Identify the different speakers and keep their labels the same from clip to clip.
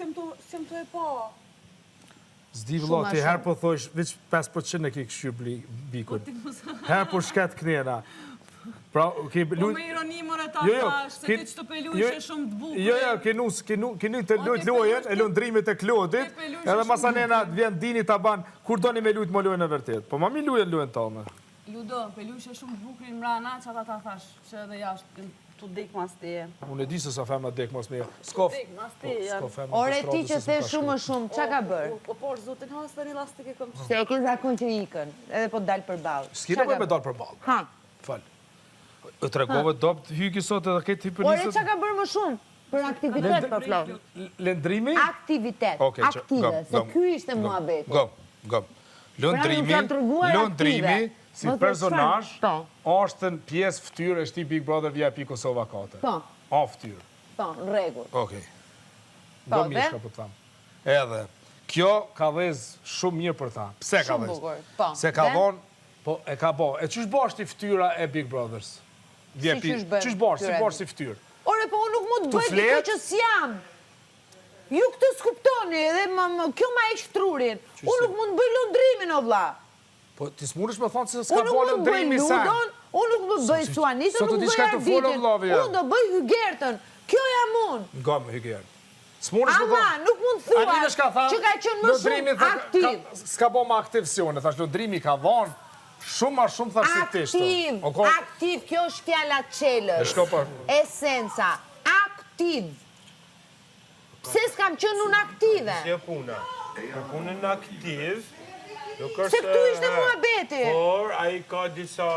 Speaker 1: S'jam tu, s'jam tu e pa.
Speaker 2: S'di vëlla, ti herë po thojsh, veç 5% e ki këshyr bikun.
Speaker 1: Po
Speaker 2: herë po shket knena. Pra, ke
Speaker 1: Po me ironi more ta
Speaker 2: jo, jo,
Speaker 1: thash, se ti që të pelujshe
Speaker 2: jo,
Speaker 1: shumë të bukur.
Speaker 2: Jo, jo, ke nus, ke nu, ke nu të lujt lojën, e lundrimit e Klodit, edhe masanena të vjen dini ta ban, kur doni me lujt më lojën e vërtet. Po ma mi lujën lojën tame.
Speaker 1: Ludo, pelujshe shumë të bukurin mrena, që ata ta thash, që edhe jashtë, tu dek mas teje.
Speaker 2: Unë e di se sa femna dek mas meje. S'ka
Speaker 1: dek mas teje.
Speaker 2: Po, s'ka femna
Speaker 3: Ore ti që the shumë më shumë, ça ka bërë?
Speaker 1: Po, po, zotin has të një lastik e kom
Speaker 3: Se e ke zakon që ikën, edhe po dal përballë.
Speaker 2: S'ki nevojë me dal përballë.
Speaker 3: Ha.
Speaker 2: Fal. E tregove dobt Hygi sot edhe këtë hypërnisët.
Speaker 3: Ore ça ka bërë më shumë? Për aktivitet po flas.
Speaker 2: Lendrimi?
Speaker 3: Aktivitet, aktive, se ky ishte muhabeti.
Speaker 2: Gom, gom. Londrimi, Londrimi si personazh
Speaker 3: po.
Speaker 2: është në pjesë fytyrë e shti Big Brother VIP Kosova 4.
Speaker 3: Po.
Speaker 2: A fytyrë.
Speaker 3: Po, në rregull.
Speaker 2: Okej.
Speaker 3: Po,
Speaker 2: Gom mirë çka po të tham. Edhe kjo ka dhez shumë mirë për ta. Pse ka dhez?
Speaker 3: Po.
Speaker 2: Se ka dhonë, po e ka bo. E qysh bahesh ti fytyra e Big Brothers?
Speaker 3: Si qysh bëhet?
Speaker 2: Qysh bahesh, si bahesh si fytyrë?
Speaker 3: Ore, po unë nuk mund të bëj dikë që s'jam. Ju këtë s'kuptoni edhe kjo ma heq trurin. Unë nuk mund të bëj lundrimin o vlla.
Speaker 2: Po ti s'mundesh me thonë se s'ka bo lundrimi
Speaker 3: sen. Unë nuk mund të bëj Ludon, unë nuk mund të bëj Suanisën, nuk bëj Arditin. Unë do bëj Hygertën. Kjo jam unë.
Speaker 2: Nga më Hygert. S'mundesh
Speaker 3: me thonë. Ama nuk mund të thuash që ka qenë më shumë aktiv.
Speaker 2: S'ka bo më aktiv si unë, thash lundrimi ka dhonë shumë ma shumë thash si ti
Speaker 3: Aktiv, aktiv, kjo është fjala çelës. Esenca, aktiv. Pse s'kam qenë unë aktive?
Speaker 4: Si e puna? Për punën aktiv, nuk është...
Speaker 3: Se këtu ishte muhabeti.
Speaker 4: Por, ai ka disa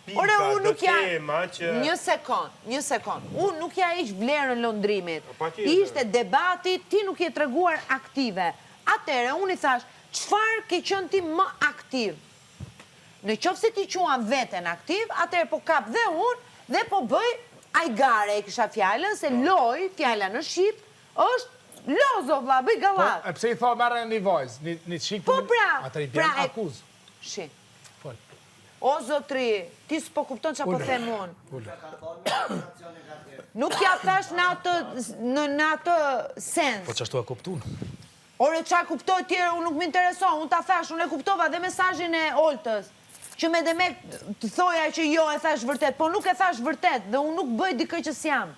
Speaker 4: pika
Speaker 3: Ore, unë
Speaker 4: do
Speaker 3: nuk ja...
Speaker 4: tema që...
Speaker 3: Një sekond, një sekond. Unë nuk ja heq vlerën lundrimit.
Speaker 4: Po, patjetër.
Speaker 3: Ishte debati, ti nuk je treguar aktive. Atëherë, unë i thash, çfarë ke qenë ti më aktiv? Në qoftë se ti quan veten aktiv, atëherë po kap dhe unë dhe po bëj ajgare e kisha fjalën se lojë, fjala në shqip, është loz o vlla, bëj
Speaker 2: Po,
Speaker 3: gallatë.
Speaker 2: e pse i tha merre një vajzë, një një çikë
Speaker 3: Po pra,
Speaker 2: atëherë i
Speaker 3: pra
Speaker 2: bjen
Speaker 3: e
Speaker 2: akuzë.
Speaker 3: Shi.
Speaker 2: Fol.
Speaker 3: O zotri, ti s'po kupton çfarë po them unë. Nuk ja thash në atë në në atë sens.
Speaker 2: Po çashtu e kuptun.
Speaker 3: Ore ça kuptoj tjerë unë nuk më intereson, unë ta thash, unë e kuptova dhe mesazhin e Oltës, që me demek të thoja që jo e thash vërtet, po nuk e thash vërtet dhe unë nuk bëj dikë që s'jam.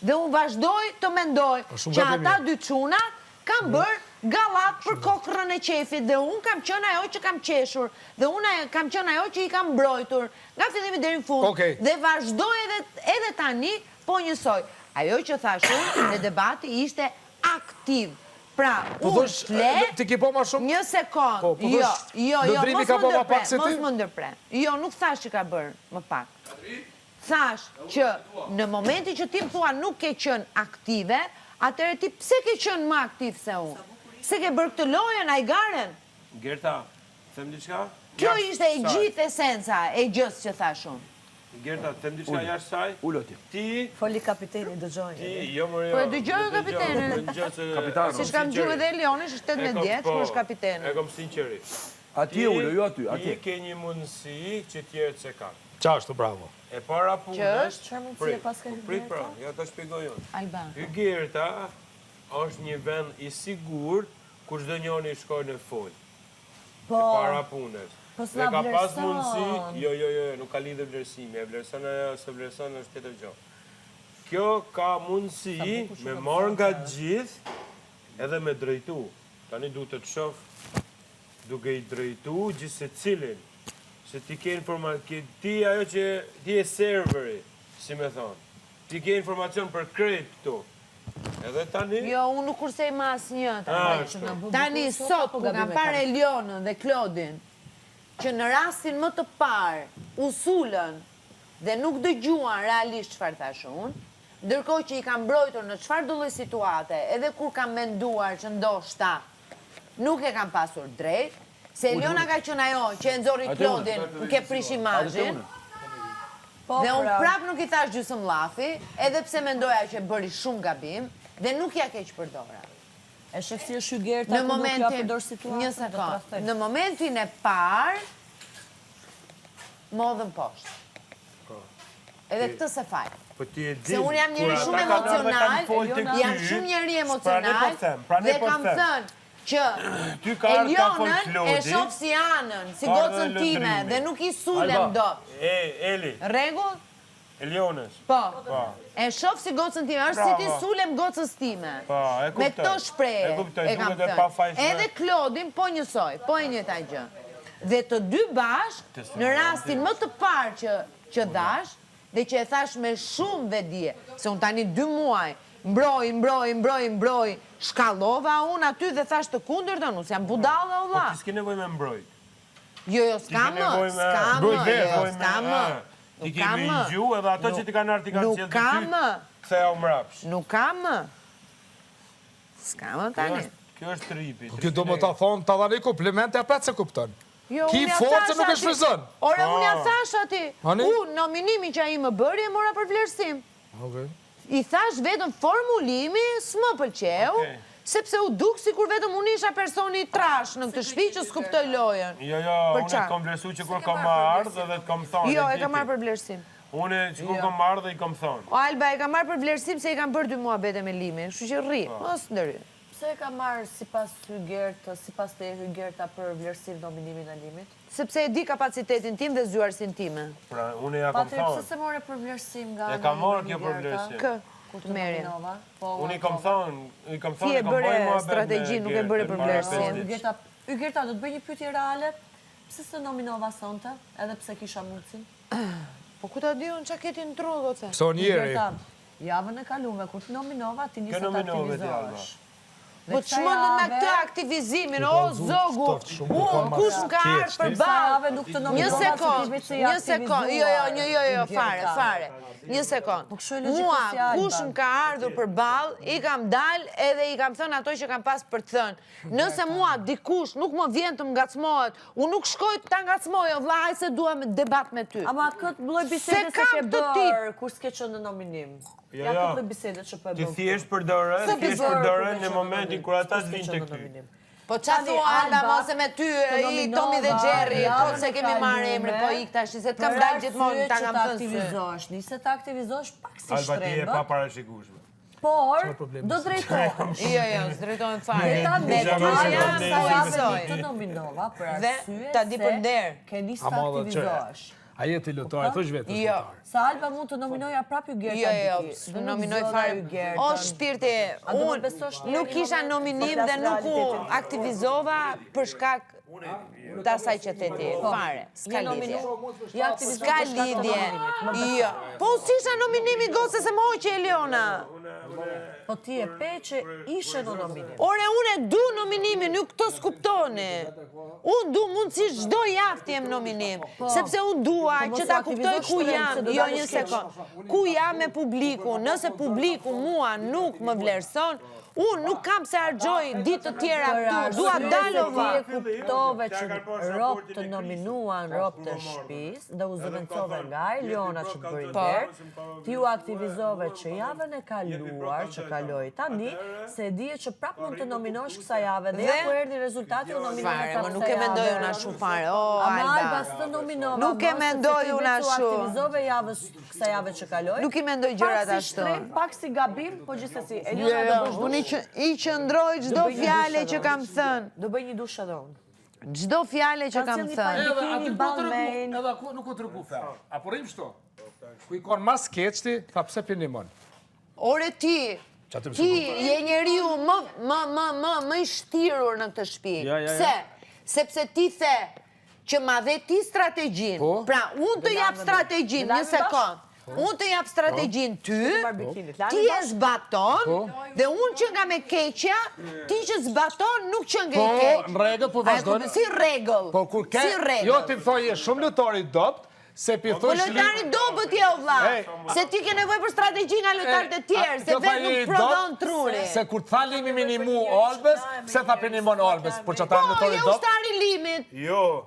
Speaker 3: Dhe unë vazhdoj të mendoj që ata dy çunat kanë bërë gallatë për kokrrën e qejfit dhe unë kam qenë ajo që kam qeshur dhe unë kam qenë ajo që i kam mbrojtur nga fillimi deri në fund dhe vazhdoj edhe edhe tani Po njësoj. Ajo që thash unë në debati ishte aktiv. Pra,
Speaker 2: Po
Speaker 3: unë
Speaker 2: thosh,
Speaker 3: fle,
Speaker 2: ti ke po ma shumë?
Speaker 3: një sekond,
Speaker 2: Po, po
Speaker 3: jo,
Speaker 2: thosh,
Speaker 3: jo, jo,
Speaker 2: Londrimi
Speaker 3: mos
Speaker 2: ka
Speaker 3: më
Speaker 2: bo ma
Speaker 3: ndërpre,
Speaker 2: pak se
Speaker 3: mos
Speaker 2: ti?
Speaker 3: më ndërpre. Jo, nuk thash që ka bërë më pak. Thash që në momentin që ti më thua nuk ke qenë aktive, atëherë ti pse ke qenë më aktiv se unë? Pse ke bërë këtë lojën, ajgaren?
Speaker 4: Gerta, them diçka?
Speaker 3: Kjo
Speaker 4: Jashtë
Speaker 3: ishte e
Speaker 4: saj.
Speaker 3: gjithë esenca e gjësë që thash unë.
Speaker 4: Gerta, të them diçka jashtë saj?
Speaker 5: Ulo ti.
Speaker 4: Ti...
Speaker 6: Foli kapiteni, dëgjoj.
Speaker 4: Ti, jo më jo.
Speaker 3: Po e dëgjoj kapitenin.
Speaker 5: Kapitano.
Speaker 3: Siç kam dëgjuar edhe Elionin, është 18 vjeç, kur është kapiteni.
Speaker 4: E kom sinqerisht.
Speaker 5: Atje ulo, jo aty, atje.
Speaker 4: Ti ke një mundësi që tjerët s'e kanë.
Speaker 2: Qashtu, bravo.
Speaker 4: E para punës...
Speaker 3: Që është?
Speaker 6: Çfarë mundësie paska
Speaker 4: Prit,
Speaker 6: Hygerta?
Speaker 4: pra, ja ta shpjegoj unë.
Speaker 3: Alban.
Speaker 4: Hygerta është një vend i sigurt ku çdo njeri shkon e fol.
Speaker 6: Po.
Speaker 4: E para punës.
Speaker 6: Po s'na
Speaker 4: Dhe ka pas
Speaker 6: vlerëson.
Speaker 4: mundësi, jo, jo, jo, nuk ka lidhje vlerësimi, e vlerëson ajo, se vlerëson është tjetër gjë. Kjo ka mundësi me marrë nga gjithë edhe me drejtu. Tani du të të shof duke i drejtu gjithsecilin. Se ti ke informa, ke, ti ajo që ti je serveri, si me thonë. Ti ke informacion për krejt këtu. Edhe tani...
Speaker 3: Jo, unë nuk kursej më asnjë tani. Tani sot kur kam parë Elionën dhe Klodin, që në rastin më të parë u sulën dhe nuk dëgjuan realisht çfarë thashë unë, ndërkohë që i kam mbrojtur në çfarëdo lloj situate, edhe kur kam menduar që ndoshta nuk e kam pasur drejt, se Eliona ka qenë ajo që e nxorri Klodin, më ke prish imazhin.
Speaker 6: Po,
Speaker 3: Dhe unë
Speaker 6: pra.
Speaker 3: prapë nuk i thash gjysëm llafi, edhe pse mendoja që bëri shumë gabim, dhe nuk ja keqpërdora.
Speaker 6: E shef si është Hygerta
Speaker 3: Në
Speaker 6: kur nuk ja
Speaker 3: momentin,
Speaker 6: përdor situatën,
Speaker 3: një
Speaker 6: do
Speaker 3: sekond,
Speaker 6: tradhtoj.
Speaker 3: në momentin e parë, më hodhën poshtë. Edhe këtë s'e fal.
Speaker 4: Po ti e di.
Speaker 3: Se unë jam njeri shumë emocional, jam shumë njeri
Speaker 4: po
Speaker 3: emocional dhe
Speaker 4: po
Speaker 3: kam thënë që Elionën e shoh si anën, si gocën time dhe nuk i sulem dot.
Speaker 4: E, Eli.
Speaker 3: Rregull?
Speaker 4: Elionës.
Speaker 3: Po. po. E shoh si gocën time, është si t'i sulem gocës time.
Speaker 4: Po, e kuptoj.
Speaker 3: Me këto shprehje e kam thënë. Edhe Klodin po njësoj, po e njëjta gjë. Dhe të dy bashkë, në rastin më të parë që që dhashë, dhe që e thashë me shumë vetëdije, se unë tani dy muaj, mbroj, mbroj, mbroj, mbroj, shkallova unë aty dhe thashë të kundërtën, unë s'jam budalla o
Speaker 4: Po
Speaker 3: vlla.
Speaker 4: ti s'ke nevojë me mbrojt.
Speaker 3: Jo, jo,
Speaker 4: Ti
Speaker 3: s'ka
Speaker 4: ke
Speaker 3: më,
Speaker 4: nevojë me
Speaker 3: s'ka më,
Speaker 4: mbrojt
Speaker 3: jo,
Speaker 4: vetë,
Speaker 3: jo,
Speaker 4: nevojë
Speaker 3: s'ka
Speaker 4: me-
Speaker 3: më.
Speaker 4: ë. Ti
Speaker 3: Nuk
Speaker 4: ke
Speaker 3: ka
Speaker 4: me
Speaker 3: më.
Speaker 4: i gju edhe ato që
Speaker 3: Nuk-
Speaker 4: ti kanë ardhur ti kanë
Speaker 3: nuk
Speaker 4: sjellë
Speaker 3: ka
Speaker 4: te ty.
Speaker 3: më.
Speaker 4: Ktheu mbrapsht.
Speaker 3: Nuk ka më. S'ka më
Speaker 4: Kjo
Speaker 3: tani.
Speaker 4: është kjo është tripi.
Speaker 2: Kjo do më ta thonë, ta dhani komplimente, apet se kupton.
Speaker 3: Jo,
Speaker 2: Ki
Speaker 3: unë ja
Speaker 2: forcë
Speaker 3: thash
Speaker 2: nuk e
Speaker 3: ati.
Speaker 2: shfrytëzon.
Speaker 3: Ore, unë ja thash ati.
Speaker 2: Ani?
Speaker 3: Unë nominimin që ai më bëri e mora për vlerësim.
Speaker 2: Okej.
Speaker 3: I thash vetëm formulimi s'më pëlqeu,
Speaker 4: Okej.
Speaker 3: sepse u duk sikur vetëm unë isha personi i trash në këtë shtëpi që s'kuptoj lojën.
Speaker 4: Jo, jo,
Speaker 3: Për
Speaker 4: unë
Speaker 3: qa?
Speaker 4: të kam vlerësu që kur kam ardhë dhe të kam thonë.
Speaker 3: Jo,
Speaker 4: e
Speaker 3: e kam
Speaker 4: di
Speaker 3: marrë
Speaker 4: ti.
Speaker 3: për vlerësim.
Speaker 4: Unë që kur kam ardhë dhe i kam thonë.
Speaker 3: O Alba, e kam marrë për vlerësim se i kam bërë dy muhabete me Limin, kështu që rri, mos ndëry.
Speaker 6: Pse e ka marrë sipas Hygertës, sipas te Hygerta për vlerësim nominimin e Limit?
Speaker 3: Sepse e di kapacitetin tim dhe zgjuarsinë time.
Speaker 4: Pra, unë ja kam
Speaker 6: Pa të pse
Speaker 4: thonë.
Speaker 6: se more për vlerësim nga
Speaker 4: E ka
Speaker 6: ana
Speaker 4: marrë
Speaker 6: ime
Speaker 4: kjo për
Speaker 6: Hygerta?
Speaker 4: vlerësim.
Speaker 3: Kë?
Speaker 6: Kur të
Speaker 3: Merje.
Speaker 6: nominova? Po,
Speaker 4: Unë i kam thonë, i kam
Speaker 3: Ti
Speaker 4: thonë,
Speaker 3: e
Speaker 4: i kam
Speaker 3: bëre
Speaker 4: bërë muhabet me
Speaker 3: strategji, nuk e bëre
Speaker 4: Gertën,
Speaker 3: për
Speaker 4: para
Speaker 3: vlerësim.
Speaker 4: pesë ditësh.
Speaker 6: Hygerta, Hygerta, do të bëj një pyetje reale. Pse s'e nominova sonte, edhe pse kisha mundësinë?
Speaker 3: Po ku ta di unë ça ke ti në tru, goce?
Speaker 2: Pse unë jeri?
Speaker 6: Hygerta, javën e kalume, kur të nominova, ti nise të
Speaker 4: nominove ti, Alba?
Speaker 6: aktivizohesh. Dhe
Speaker 3: Po
Speaker 6: kësaj
Speaker 3: çmendën me
Speaker 6: jave-
Speaker 3: këtë aktivizimin, o zogu, unë kush më ka ardhur
Speaker 6: Kësaj
Speaker 3: përballë?
Speaker 6: jave nuk të
Speaker 3: Një
Speaker 6: nominova se ti
Speaker 3: sekond,
Speaker 6: veç se je
Speaker 3: një sekond, jo, jo, një, jo, jo,
Speaker 6: aktivizuar,
Speaker 3: fare,
Speaker 6: Hygerta.
Speaker 3: fare. Një sekond.
Speaker 6: Po kështu e logjikës
Speaker 3: Mua,
Speaker 6: si Alba.
Speaker 3: kush më ka ardhur përballë, i kam dal edhe i kam thënë ato që kam pas për të thënë. Nëse mua dikush nuk më vjen të më ngacmohet, unë nuk shkoj ta ngacmoj, o vlla, hajde se dua me debat me ty.
Speaker 6: Ama këtë lloj bisede
Speaker 3: Se
Speaker 6: se
Speaker 3: kam
Speaker 6: ke
Speaker 3: këtë tip.
Speaker 6: bërë kur s'ke qenë në nominim.
Speaker 4: Jo,
Speaker 6: Ja
Speaker 4: jo.
Speaker 6: këtë lloj bisede që po e
Speaker 4: Ti
Speaker 6: bën.
Speaker 4: thjesht përdore,
Speaker 3: Se
Speaker 4: thjesht
Speaker 3: përdore
Speaker 4: përdore
Speaker 6: kur
Speaker 4: në
Speaker 6: ke qenë
Speaker 4: momentin
Speaker 6: nominim,
Speaker 4: kur ata
Speaker 6: kur
Speaker 4: të
Speaker 6: s'ke
Speaker 4: vinë
Speaker 6: qenë
Speaker 4: tek
Speaker 6: në
Speaker 4: ty.
Speaker 6: nominim.
Speaker 3: Po qa
Speaker 6: Tani,
Speaker 3: thua Alba,
Speaker 6: Alba,
Speaker 3: mos e me ty,
Speaker 6: të
Speaker 3: i Tomi dhe
Speaker 6: nominova,
Speaker 3: Jerry,
Speaker 6: javën
Speaker 3: po se
Speaker 6: e
Speaker 3: kemi marrë emrin, po
Speaker 6: kalume,
Speaker 3: ik tash, se të kam
Speaker 6: për
Speaker 3: dalë gjithmonë,
Speaker 6: arsye
Speaker 3: ta
Speaker 6: që
Speaker 3: kam
Speaker 6: të
Speaker 3: thënë sy.
Speaker 6: aktivizohesh, nise të aktivizohesh pak si
Speaker 4: Alba ti e
Speaker 6: shtrembët,
Speaker 4: pa parashikueshme.
Speaker 6: por do drejtohesh.
Speaker 3: Jo, jo, s'drejtohem fare.
Speaker 6: Dhe ta
Speaker 3: Me
Speaker 6: di,
Speaker 3: ty jam
Speaker 6: kësaj jave
Speaker 3: njësoj.
Speaker 6: nuk të nominova për
Speaker 3: Dhe
Speaker 6: arsye
Speaker 3: ta di për nder.
Speaker 6: se ke nisë të
Speaker 2: Ama dhe që-
Speaker 6: aktivizohesh.
Speaker 2: A je ti lojtar, thosh vetë.
Speaker 3: Jo.
Speaker 6: Sa Alba mund të nominoja prapë Hygerta
Speaker 3: Jo, jo,
Speaker 6: diti.
Speaker 3: s'më
Speaker 6: Dhe nuk
Speaker 3: nominoj
Speaker 6: zgjodha
Speaker 3: fare.
Speaker 6: Hygertën.
Speaker 3: O shpirti,
Speaker 6: A do më
Speaker 3: unë
Speaker 6: besosh një
Speaker 3: nuk
Speaker 6: një
Speaker 3: isha
Speaker 6: moment?
Speaker 3: nominim
Speaker 6: Po
Speaker 3: dhe
Speaker 6: flas
Speaker 3: nuk u
Speaker 6: realitetin.
Speaker 3: aktivizova për shkak të asaj që the ti. Fare, s'ka
Speaker 6: Je nominu,
Speaker 3: lidhje.
Speaker 6: je aktivizuar
Speaker 3: S'ka
Speaker 6: për shkak të
Speaker 3: lidhje.
Speaker 6: nominimit, më beso.
Speaker 3: Jo. Po unë s'isha nominimi goce se më hoqi Eliona.
Speaker 6: Po ti e pe që ishe në nominim.
Speaker 3: Ore, unë e du nominimin, ju këtë s'kuptoni. Unë du mundësisht çdo javë të jem nominim, sepse unë dua
Speaker 6: Po mos
Speaker 3: që ta
Speaker 6: u
Speaker 3: kuptoj
Speaker 6: aktivizosh
Speaker 3: ku
Speaker 6: shtrembë,
Speaker 3: jam,
Speaker 6: se do
Speaker 3: jo
Speaker 6: dalësh
Speaker 3: një
Speaker 6: keq.
Speaker 3: sekond. Ku jam me publiku, nëse publiku mua nuk më vlerëson, unë nuk kam se harxoj ditë të tjera
Speaker 6: Për
Speaker 3: këtu, dua
Speaker 6: arsye se
Speaker 3: dalova.
Speaker 6: Ti e kuptove që rob të nominuan rob të shtëpisë dhe u zëvendësove nga Eliona që të bëri
Speaker 3: Po.
Speaker 6: nder, ti u aktivizove që javën e kaluar, që kaloi tani, se e dije që prap mund të nominosh kësaj jave dhe ja
Speaker 3: Dhe?
Speaker 6: ku erdhi rezultati u nominove
Speaker 3: Fare,
Speaker 6: prap
Speaker 3: më nuk
Speaker 6: kësaj
Speaker 3: e mendoj
Speaker 6: jave.
Speaker 3: unë ashtu fare. O,
Speaker 6: Ama Alba
Speaker 3: Alba.
Speaker 6: s'të nominova.
Speaker 3: Nuk e
Speaker 6: më, sepse
Speaker 3: mendoj
Speaker 6: ti
Speaker 3: unë
Speaker 6: vetë u
Speaker 3: ashtu.
Speaker 6: aktivizove javës kësaj jave që kaloi.
Speaker 3: Nuk i mendoj gjërat
Speaker 6: Pak si
Speaker 3: ashtu.
Speaker 6: shtrem, pak si gabim, po gjithsesi.
Speaker 3: Jo,
Speaker 6: Eliona do
Speaker 3: jo,
Speaker 6: bësh
Speaker 3: unë i
Speaker 6: dush.
Speaker 3: që- i qëndroj çdo
Speaker 6: Do bëj një
Speaker 3: fjale
Speaker 6: dush
Speaker 3: që
Speaker 6: edhe
Speaker 3: kam
Speaker 6: unë.
Speaker 3: thënë.
Speaker 6: Do bëj një dush edhe unë.
Speaker 3: Çdo fjale që kam
Speaker 6: sjell një
Speaker 3: thënë.
Speaker 6: pak
Speaker 2: Edhe
Speaker 6: bikini,
Speaker 2: aty ku
Speaker 6: balmain.
Speaker 2: tregu, edhe ku nuk u tregu fer. A po rrim shto? Ku i kon mas keq ti, tha pse pi ndihmon?
Speaker 3: Ore ti,
Speaker 2: Qa të
Speaker 3: ti je njeriu më, më, më, më, më i shtirur në këtë shtëpi.
Speaker 2: Ja, ja, ja.
Speaker 3: Pse? Sepse ti the që ma dhe ti strategjinë.
Speaker 2: Po.
Speaker 3: Pra, unë të jap strategjinë, një sekond. Unë të jap strategjinë ty,
Speaker 6: marr bikinit, lani
Speaker 3: ti e zbaton,
Speaker 2: Po.
Speaker 3: dhe unë që nga me keqja, ti që zbaton nuk që nga i
Speaker 2: Po,
Speaker 3: keq.
Speaker 2: në rregull, po
Speaker 3: A e
Speaker 2: vazhdojnë.
Speaker 3: kupton? Si rregull?
Speaker 2: Po kur ke,
Speaker 3: Si rregull?
Speaker 2: jo ti më thoj je shumë lojtar i dobt, se pi
Speaker 3: Po
Speaker 2: thosh
Speaker 3: lojtari dobët je o vlla.
Speaker 2: Ej.
Speaker 3: Se ti ke nevojë për strategji nga lojtarët e tjerë, se
Speaker 2: Kjo tha
Speaker 3: vetë
Speaker 2: je i
Speaker 3: nuk prodhon
Speaker 2: dobt,
Speaker 3: truri.
Speaker 2: Se kur tha limi minimu Albes, pse tha pi ndihmon Albes? Por që ata
Speaker 3: Po,
Speaker 2: lojtar i
Speaker 3: je
Speaker 2: dobt,
Speaker 3: ushtari i limit.
Speaker 4: Jo,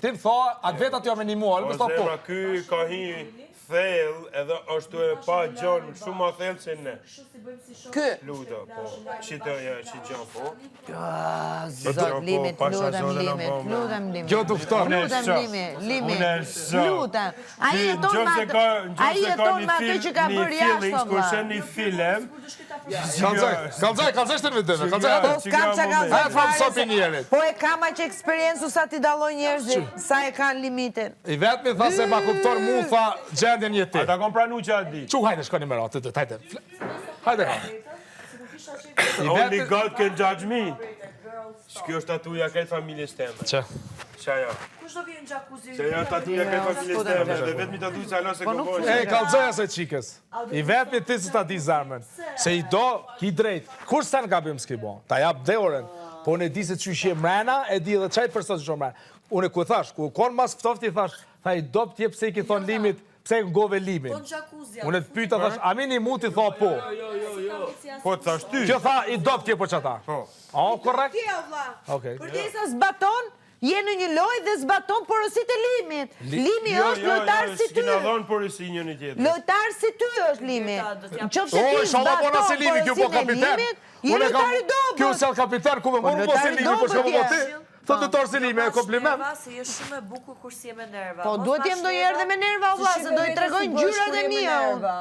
Speaker 2: ti më tha, atë vetë aty jam minimu
Speaker 4: o
Speaker 2: Albes, tha po.
Speaker 4: zemra, ky ka hi. thellë edhe është e pa gjon shumë ma thellë se ne.
Speaker 3: Ky.
Speaker 4: Luda, po. Që të ja, që gjon, po.
Speaker 3: Zot, Limi, të lutem, Limi, të lutem, Limi.
Speaker 2: Kjo të fton.
Speaker 3: Lutem, Limi, Limi, lutem. Ai jeton me atë, ai jeton me atë që ka bërë jashtë, o
Speaker 4: Kur sheh një film,
Speaker 2: Kallzoj, kallzoj, kallzoj shtën vetëm, kallzoj
Speaker 3: Po
Speaker 2: hajde.
Speaker 3: s'kam ça kallzoj
Speaker 2: Hajde fam
Speaker 3: fare,
Speaker 2: sot
Speaker 3: se-
Speaker 2: njerit.
Speaker 3: Po e kam aq eksperiencë sa t'i dalloj njerëzit, sa e kanë limitin.
Speaker 2: I vetmi tha se ma kupton mu tha gjendjen je ti.
Speaker 4: Ata kom pranu që a di.
Speaker 2: Çu hajde shkoni me radhë, të hajde. Hajde ka. I
Speaker 4: Only
Speaker 2: vetmi
Speaker 4: God can judge me. Që kjo është tatuja krejt familjes teme.
Speaker 2: Që?
Speaker 4: Që ajo?
Speaker 6: Kush do vjen në jacuzzi?
Speaker 4: Që ajo tatuja krejt familjes teme. Dhe vetmi tatu që alo se
Speaker 3: Po
Speaker 4: ko
Speaker 3: nuk
Speaker 4: bojë.
Speaker 2: E, kallzoj asaj çikës. I vetmi ti se ta di zemrën. Se i do, ki drejt. Kur s'tan gabim s'ki bo? Ta jap dorën. Po unë e di se qysh je mrena, e di edhe çaj person që është mrena. Unë ku thash, ku kon mas ftofti thash, tha i dobt je pse i ki thon limit, pse e ngove limin.
Speaker 6: Po në jacuzzi.
Speaker 2: Unë të pyeta thash, a mini muti tha po.
Speaker 4: Po të thash ty.
Speaker 2: Kjo tha i dobt je po çata.
Speaker 4: Po.
Speaker 2: A, korrekt?
Speaker 3: Ti o vlla.
Speaker 2: Okej.
Speaker 3: Përderisa zbaton, je në një lojë dhe zbaton porositë e limit. Limi
Speaker 4: Jo,
Speaker 3: është
Speaker 4: jo,
Speaker 3: lojtar
Speaker 4: jo,
Speaker 3: si ty.
Speaker 4: S'kina dhonë porosi njëri tjetrit.
Speaker 3: Lojtar si ty është Limi. Në qoftë se
Speaker 2: O,
Speaker 3: ti
Speaker 2: inshallah bona
Speaker 3: zbaton
Speaker 2: se Limi, kjo po
Speaker 3: porosinë e
Speaker 2: kapiten.
Speaker 3: Limit, je
Speaker 2: Unë e kam-
Speaker 3: lojtar i dobët.
Speaker 2: Kjo sjell kapiten, ku me
Speaker 3: Po,
Speaker 2: morë po
Speaker 3: lojtar
Speaker 2: se
Speaker 3: i
Speaker 2: Limi, po
Speaker 3: dobët
Speaker 2: shko po
Speaker 3: je.
Speaker 2: ti. Thotë lojtar si Limi, e kompliment.
Speaker 6: Nerva, se je shumë e bukur kur si je me nerva.
Speaker 3: Po
Speaker 6: Mos
Speaker 3: duhet
Speaker 6: ma
Speaker 3: jem ndonjëherë dhe me nerva o vlla, se do i tregoj ngjyrat e mia. unë.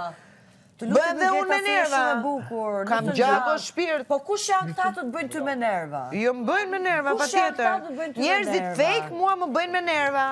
Speaker 6: Të
Speaker 3: Bëhem
Speaker 6: lutem
Speaker 3: dhe unë me
Speaker 6: Greta, se je
Speaker 3: nerva.
Speaker 6: Shumë e bukur. nuk
Speaker 3: Kam
Speaker 6: të
Speaker 3: gjak
Speaker 6: ngjan.
Speaker 3: o shpirt.
Speaker 6: Po kush janë këta të të bëjnë ty me nerva?
Speaker 3: Jo më bëjnë me nerva,
Speaker 6: Kush janë
Speaker 3: patjetër.
Speaker 6: këta të bëjnë ty me
Speaker 3: Njerëzit
Speaker 6: nerva?
Speaker 3: fake mua më bëjnë me nerva.